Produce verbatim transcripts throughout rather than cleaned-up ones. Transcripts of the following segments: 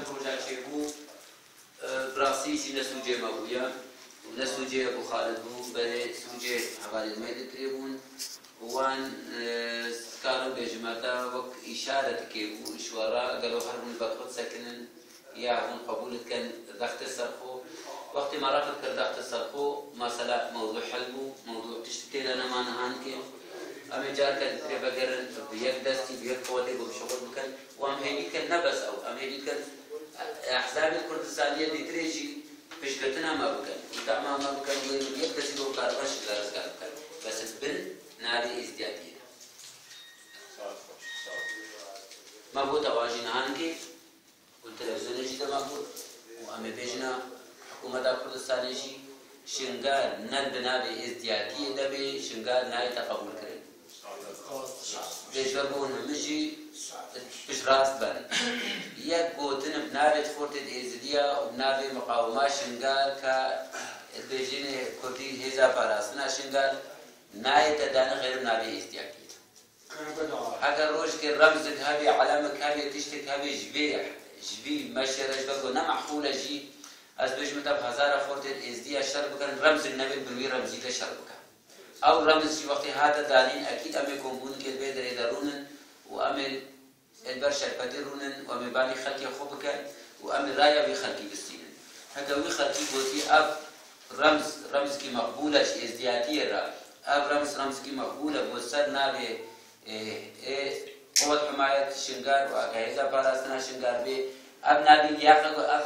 Roja çêbû, e, bi rastî jî ne sûcê me bûye û ne sûcê Ebû Xalid bû, belê sûcê hevalên me di tirê bûn. Wan, e, dikarim bêjim, heta wek îşaretikê bû, ji we re gelo herin li ber xwe disekinin, ya hûn qebûl dikin, dextê ser xwe. Wextê me rexit kir dextê ser xwe, mesela mewdû hel bû, mewdû tiştik tê de nema niha nikê. Em ê careke di tirê vegerin, bi yek destî, bi yek quwetê ku bi şixul bikin. Û em hêvî dikin, ne bes ew, em hêvî dikin, ehzabê Kurdistaniyê dîtirê jî piştgirtina me bikin. Û dema me bikin, wê min yek kesî bo karibin ji rizgar bikin. Bes bin navê êzdiyatiyê de. Me bo tewa jî niha nikê û televîzyonê jî dema got û em ê bêjina hikûmeta Kurdistanê jî Şingal ne bi navê êzdiyatiyê de bê, Şingal nayête qebûlkirin. Pêşve bûn hemî jî piştrast ben. Yek gotin bi navê xortê êzidiya û bi navê miqawima Şingal ka dibêjinê kurdî hêza parastina Şingal nayête dane xêr bi navê êzdiyakî. Heger rojkê remzik hebê, elemek hebê, tiştek hebê ji vê, ji vî meşe re ji ber ku ne meqûl e jî, ez bêjim te bi hezara xortê êzdiya şer bikin, remzik nebê bi wî remzî de şer bikin. Ew remz jî wextê hate danîn, ekîd em ê kombûnikê li vê derê de rûnin û em ê li ber şerpetê rûnin û em ê banî xelkê xwe bikin û em ê raya wî xelkî bistînin. Heke wî xelkî gotî ev remz, remzikî meqbûl e ji êzdiyatiyê re, ev remz, remzikî meqbûl e bo ser navê ê, ê, Quwet Himayet Şingar û Agahêza Parastina Şingar bê, ev navî liyaqa ku, ev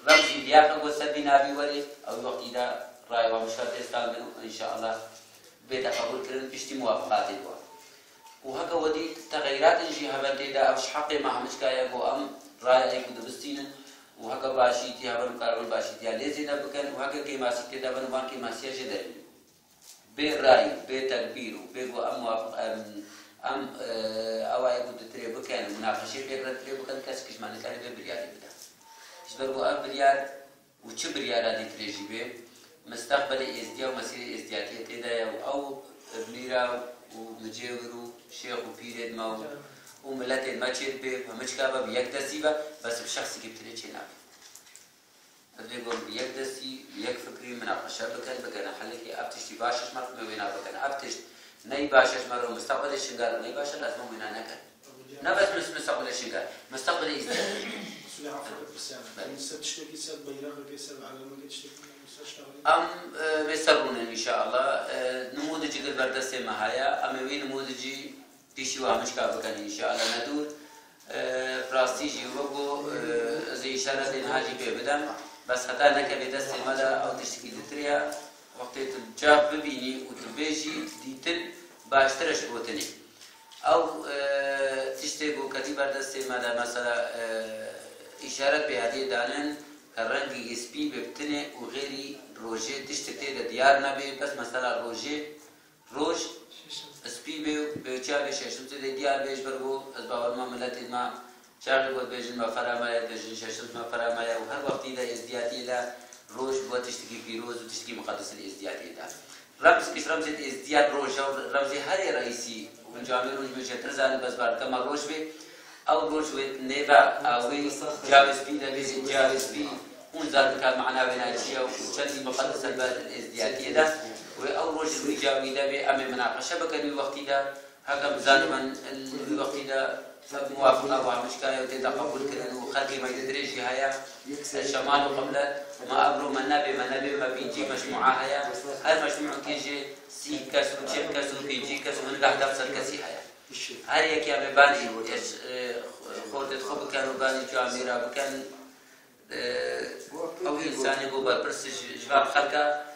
remzî liyaqa ku ser vî navî werê, ew wextî de raya wan bişka têstandin û înşeallah bête qebûlkirin piştî muwafiqatê wan. Û heke wedî texeyratin jî heven tê de, ev ji heqê me hemiçka ye ku em raya ê ku dibistînin û heke başîtî heven karibin başîtiya lê zêde bikin û heke kêmasî tê de bin, van kêmasiya jê derînin. Bê rayî, bê tekbîr û bê ku em muwafiq, em, em, e, ewa yê ku ditirê bikin, munaqeşê pê re ditirê bikin, kesek ji me nikare vê biryarê bide. Ji ber ku ev biryar û çi biryara dîtirê jî bê, mistexbelê êzdiya û mesîrê êzdiyatiyê tê de ye û ew bi mîra û micêwir û şêx û pîrên me û, û miletên me çê dibê, hemiçka be bi yek destî be, bes bi şexsikî bi tirê çê nabe. Ez vê got bi yek destî, bi yek fikrî minaqeşe bikin, bigere helekê. Ev tiştî baş e ji me re, em ê wêna bikin. Ev tişt ney baş e ji me re, mistaqbelê Şingal ney baş e, lazim e wêna nekin. Ne bes mis-, mistaqbelê Şingal, mistaqbelê Îsraîl. Usulê afet pirsiyar. Belê. Ser tiştekî, ser beyraqekê, ser alamekê tiştekî, ser şahê. Em, e, vê ser rûnin înşeallah. E, nimûdicî li ber destê me heye. Em ê wî nimûdicî Piştî wa hemîşka bikin înşeallah ne dûr. E, bi rastî jî wek ku, e, ez ê îşaretê niha jî pê bidim. Bes heta nekeve destê me de ew tiştekî ditir e. Wextê tu cav bibînî û tu bêjî dîtin baştir e ji gotinê. Ew, e, tiştê ku ketî ber destê me de mesela, e, îşaret pê hatiye danin, ke rengekî spî bê bi tinê û xêrî rojê tiştek tê de diyar nebê, bes mesela rojê Roj spî bê û bê çavê şeşim tê de diyar bê, ji ber ku ez bawer me miletê me çaxê ku dibêjin mefera me ye, dibêjin şeşim mefera me ye û her wextî de êzdiyatiyê de roj bûye tiştekî pîroz û tiştekî muqedes li êzdiyatiyê de. Remz, kiş remzê êzdiyat roj e û remzê herê reîsî hûn camêr hûn ji min jêtir zanin, bes bar dike me roj bê. Ew roj wê nêve awî cawê spî de bê, cawê spî. Hûn zanin ka mana wêna çi ye û çendî muqedes e li ber êzdiyatiyê de. Wê ew roj li wî cawî de bê, em ê minaqeşe bikin wî wextî de. Heke em zanin wî wextî de ev muwafiqa wa hemîşka ye û tê de qebûl kirin û xelkê me yê dirêj jî heye. Şemal û qiblet, me evro me nebê, me nebê, me pêncî mecmûa heye. Her mecmûekê jê sî kes û çil kes û pêncî kes û hin gah deh sed kesî heye. Her yekê em ê banî, e, xortê xwe bikin û banî camêra bikin. E, ew însanê ku berpirs ji, ji van xelka,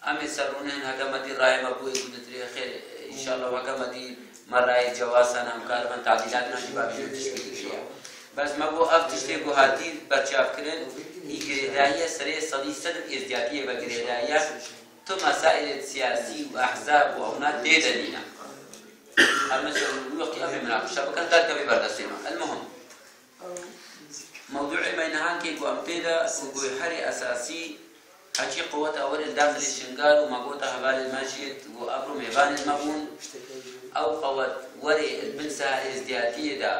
em ê ser rûnin heke me dî rayê me bûyê ku ditirê xêr, înşallah heke me dî me rayê cewasa ne, em karibin tadîlatina jî bavêjin tişkî dikiriye. Bes me got ev tiştê ku hatî berçavkirin, î girêdayî ye, serê sedî sed êzdiyatiyê ve girêdayî ye. Tu mesaîlê siyasî û ehzab û ewna tê de nîne. Em mesela wî wextî em ê minaqeşe bikin, derkevê ber destê me. El muhim. Mewdûê me nihankê ku em tê de û ku herê esasî heçî quweta werê li daxilê Şingal û me gota hevalên me jî ku evro mêvanên me bûn. Ew qewet werê li bin saha êzdiyatiyê de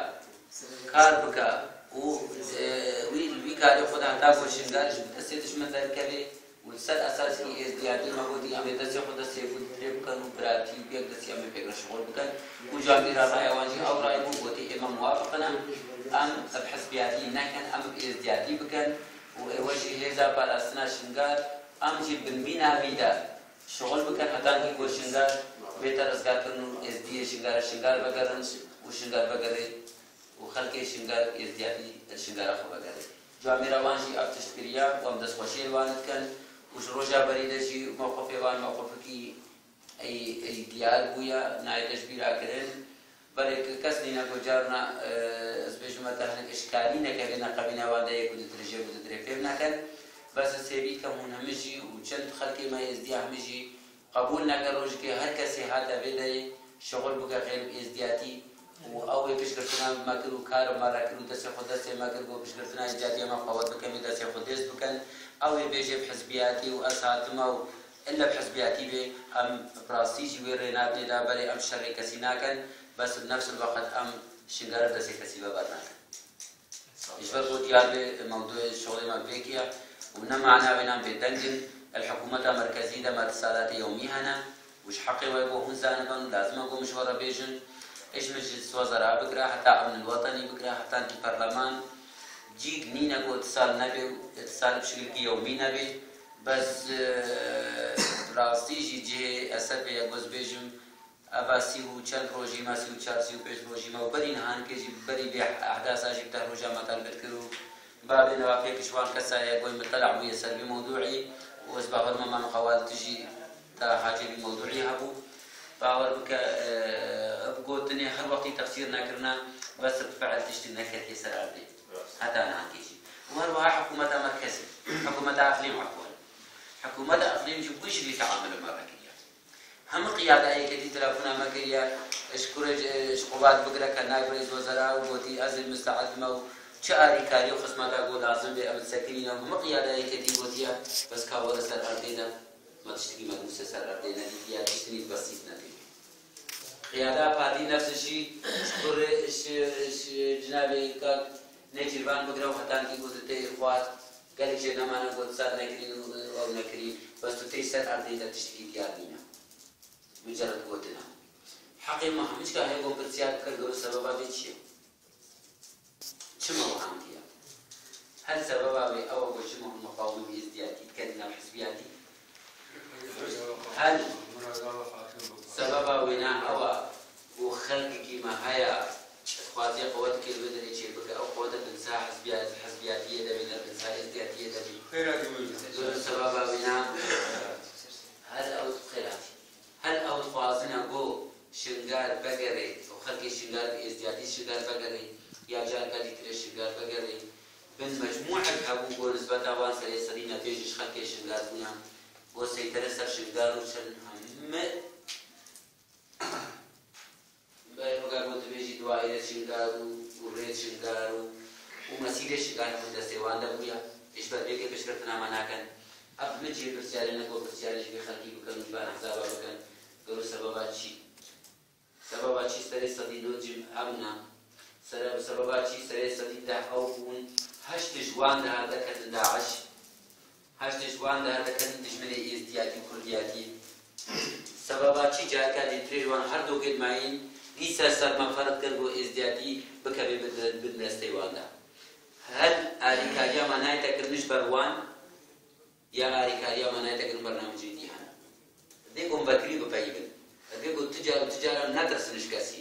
kar bike û, e, wî li Karê xwe de heta ku Şingar ji destê dijmin derkeve û li ser esasî êzdiyatî me gotî em ê destê xwe destê xwe dirê bikin û biratî û bi yek destî em ê pêk re şixul bikin. Û camêra raya wan jî ew rayî bû, gotî ê me muwafiq in, em bi hizbiyatî nekin, em bi êzdiyatî bikin û êwe jî hêza parastina Şingar, em jî binmîna vî de şixul bikin heta ku Şingar bête rizgarkirin û êzdiyê Şingar, Şingar vegerin û Şingar vegerê û xelkê Şingar êzdiyatî li Şingara xwe vegere. Camêra wan jî ev tişt kiriye û em destxweşiyê li wan dikin û ji roja berî de jî mewqifê wan mewqifekî ey, ey diyar bûye, nayê tişbîra kirin. Belê kes nîne ku carna, e, ez bêjim me te hinek eşkarî neke vê neqebîna wan de yê ku didirêje ku didirê fêm nekin. Bes ez hêvî dikim hûn hemî jî û çend xelkê me êzdiya hemî jî qebûl neke rojikê her kesê hate vê derê şixul bike xêr bi êzdiyatî û ew ê piştgirtina me kir û kar me re kir û destê xwe destê me kir ku piştgirtina êzdiyatiya me qewet bikin, wê destê xwe dêst bikin. Ew ê bêje bi hizbiyatî û ez hatime û ille bi hizbiyatî bê, em bi rastî jî wê rê nadinê de, belê em şerê kesî nakin, bes bi nefs el weqt em Şingara destê kesî ve bernakin. Ji ber ku diyar be mewdûyê şixulê me vêkî ye û ne mana wê nan bêdeng in, el hikûmeta merkezî de me itisalatê yewmî hene û ji heqê we ku hûn zanibin û lazim e ku min ji we re bêjin. Ê ji min ji wezera bigire heta emnil wetenî bigire heta ki perleman cîk nîne ku itisal nebe û itisal bi şikilkî yewmî nebe. Bes, e, rastî jî cihê esefê ye ku ez bêjim, Eva sî û çend rojî me, sî û çar, sî û pênc rojî me û berî niha nikê jî, berî vê ehdasa jî bi deh roja me talbet kir û bavê nava pêk ji wan kesa ye, goy mitela bûye ser vî mewdûî û ez bawer me, mam Xewal, tu jî te hacê vî mewdûî hebû. Bawer bike, e, ev gotinê her wextî tefsîr nekirine, bes bi fiil tiştî neketiye ser erdê. Heta niha nikê jî. Û her wiha hikûmeta merkezî, hikûmeta eqlîm, efwen. Hikûmeta eqlîm jî bû ji vî teamulê me vekiriye. Hemî qiyada yeketî telefona me kiriye, ji kurê, ji, ji Qubat bigire ke nayb reîs wezera û gotî, ez ê misteed me û çi alîkarî û xizmeta ku lazim bê, em disekinîne û hemî qiyada yeketî gotiye, bes ka were ser erdê de, me tiştekî me nûse ser erdê nedîtiye, tiştekî besît nedîtiye. Qiyada Partî nefs jî ji kurê, ji, ji cinabê kak Nêçîrvan bigire û heta nikî ku tu tê xwar, gelek jê nemane ku tu sar nekirîn û ew nekirî, bes tu tê ser erdê de tiştekî diyar nîne. Mucerred gotin e. Heqê me hemî çika heye ku pirsiyar bikin, gelo sebeba vê çi ye? Çima wiha andiye? Hel sebeba wê ew e ku ji me hûn miqawimê êzdiyatî dikin, ne hizbiyatî. Hel sebeba wêna ew e ku xelkekî me heye, dixwaze qeweteke li wê derê çêbike, ew qewete binsa hizbiya-, hizbiyatiyê de bî, ne binsa êzdiyatiyê de bî. Xêra dî wê. Sebeba wêna hel ew xêratî. Hel ew dixwazine ku Şingar vegerê û xelkê Şingar bi êzdiyatî Şingar vegerê ya carka dîtirê Şingar vegerê. Bin mecmûek hebûn ku nisbeta wan serê sedî netêj ji xelkê Şingar bûne. Ku seytere ser Şingar û çend hemî Berê xwe ku dibêjî duayê Şingar û, û rê Şingar û, û mesîrê Şingar hemû destê wan de bûye. Ji ber vê ke piştgirtina me nakin. Ev min cihê pirsyarê ne ku pirsyarê ji vê xelkî bikin û ji van hesaba bikin. Gelo sebeba çi? Sebeba çi serê sedî nod jî ew ne? Sere-, sebeba çi serê sedî deh ew bûn? Heşt ji wan de derketin DAIŞ. Heşt ji wan de derketin dijminê êzdiyatî û kurdiyatî. Sebeba çi careka dîtirê ji wan her du gel mayîn dîsa ser me ferq kir ku êzdiyatî bikeve bin, bin destê wan de. Hel alîkariya me nayête kirin ji ber wan, ya alîkariya me nayête kirin bernamecê dî hene. Dê ku em vekirî bipeyivin. Dê ku tu car û tu caran netirsin ji kesî.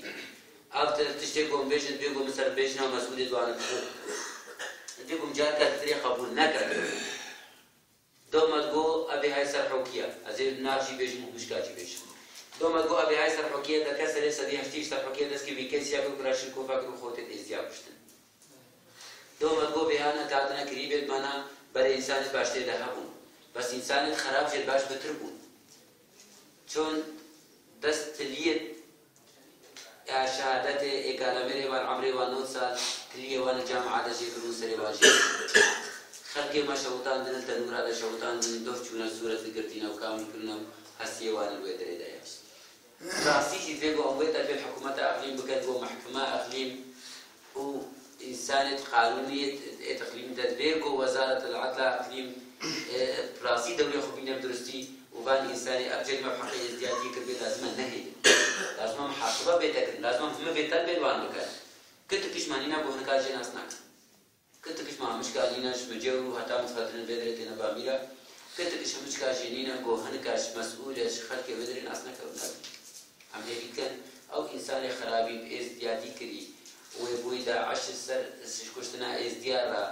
Ev ti-, tiştê ku em bêjin, dê ku min ser bêjina mesûlê ziwanin bixwe. Dê ku em carka dîtirê qebûl nekin. Do me digo, ev ê hay ser hewkî ye. Ez ê nav jî bêjim û hişka jî bêjim. Do me digo, ev ê hay ser hewkî ye, derket serê sedî heştî ji ser hewkî ye, destê vî kesî ya kir, Klaşnîkova kir û xwe tê êzdiya kuştin. Do me digo, bêhane tatine kirî bêt mana, berê însanê baş tê de hebûn. Bes însanê xerab jê baş bitir bûn. Çon dest tiliyê Ya şehadetê ê kalemêrê wan emrê wan nod sal, tiliyê wan li camia de jê kirin û serê wan jê. Xelkê me şewitandin, li tenûra de şewitandin, doh çûne sûret digirtîne û kamil kirine û hestiyê wan li wê derê de ye. Rastî jî divê ku em wê tevî hikûmeta eqlîm bikin, ku mehkima eqlîm û însanê di qanûniyê ê eqlîm de divê ku Wezaratil Edla, Iqlîm, e, rastî dewrê xwe bîne bi durustî û van însanê ev cerîme bi heqê êzdiyatiyê kiribê lazim e nehêlin. Lazim e muhasiba bête kirin. Lazim e heme bêtel bê li wan bike. Kitikiş me nîne ku hinek a jê nas nakin. Kitikiş me himişka nîne ji micêwr û heta min dixetin vê derê têne ba mîra. Kitikiş himişka jê nîne ku hinek a ji mesûlê, ji xelkê vê derê nas nekewin. Em hêvî dikin, ew însanê xerabî bi êzdiyatî kirî, wê bûyî DAIŞ li ser kuştina êzdiya re,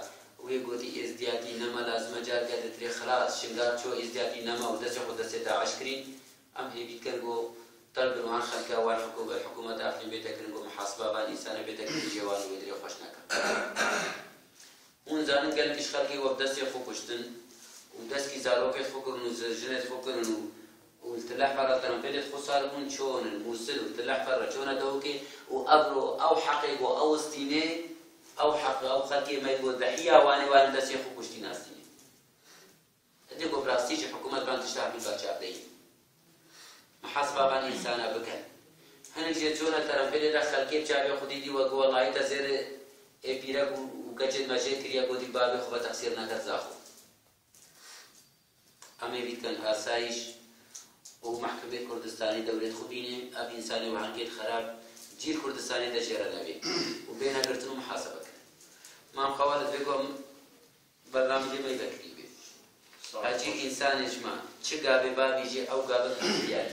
wê gotî êzdiyatî nema, lazim e careke ditirê xilas, Şingal ço êzdiyatî nema û destê xwe destê DAIŞ kirîn. Em hêvî dikin ku telb li wan xelka, wan hikû-, hikûmeta Efrîn bête kirin ku muhasiba van însana bête kirin, cihê wan li wê derê xweş neke. Hûn zanin gelek ji xelkê we bi destê xwe kuştin û destî zarokê xwe kirin û zi-, jinê xwe kirin û, û li Tilla Hifar re, Terenfêlê xwe sar bûn, çûn li Mûsil û li Tilla Hifar re çûne Dewikê û evro ew heqê ku ew stînê, ew heq, ew xelkê me ku dehiya wanê wan destê xwe kuştî nastînê. Hindê ku bi rastî jî hikûmet van tişta hebûn berçavdeyî. Muhasiba van însana bikin. Hinek jê çûne Terenfêlê de xelkê bi çavê xwe dîtî we ku welahî te zêrê ê pîrek û, û keçê me jê kiriye, gotî bavê xwe ve teqsîr neket zaxo. Em ê vî dikin asayîş û mehkemê Kurdistanî dewrêt xwe bîne, ev însanê û herkêt xerab cîr Kurdistanê de jê re nevê û bêne girtin û muhasebe kirin. Mam Xewalid vê ku em Bernameyê me vekirî bê. Sağ ol. Hecî însanê ji me çi gavê bavî jî ew gavê qetiliyayî.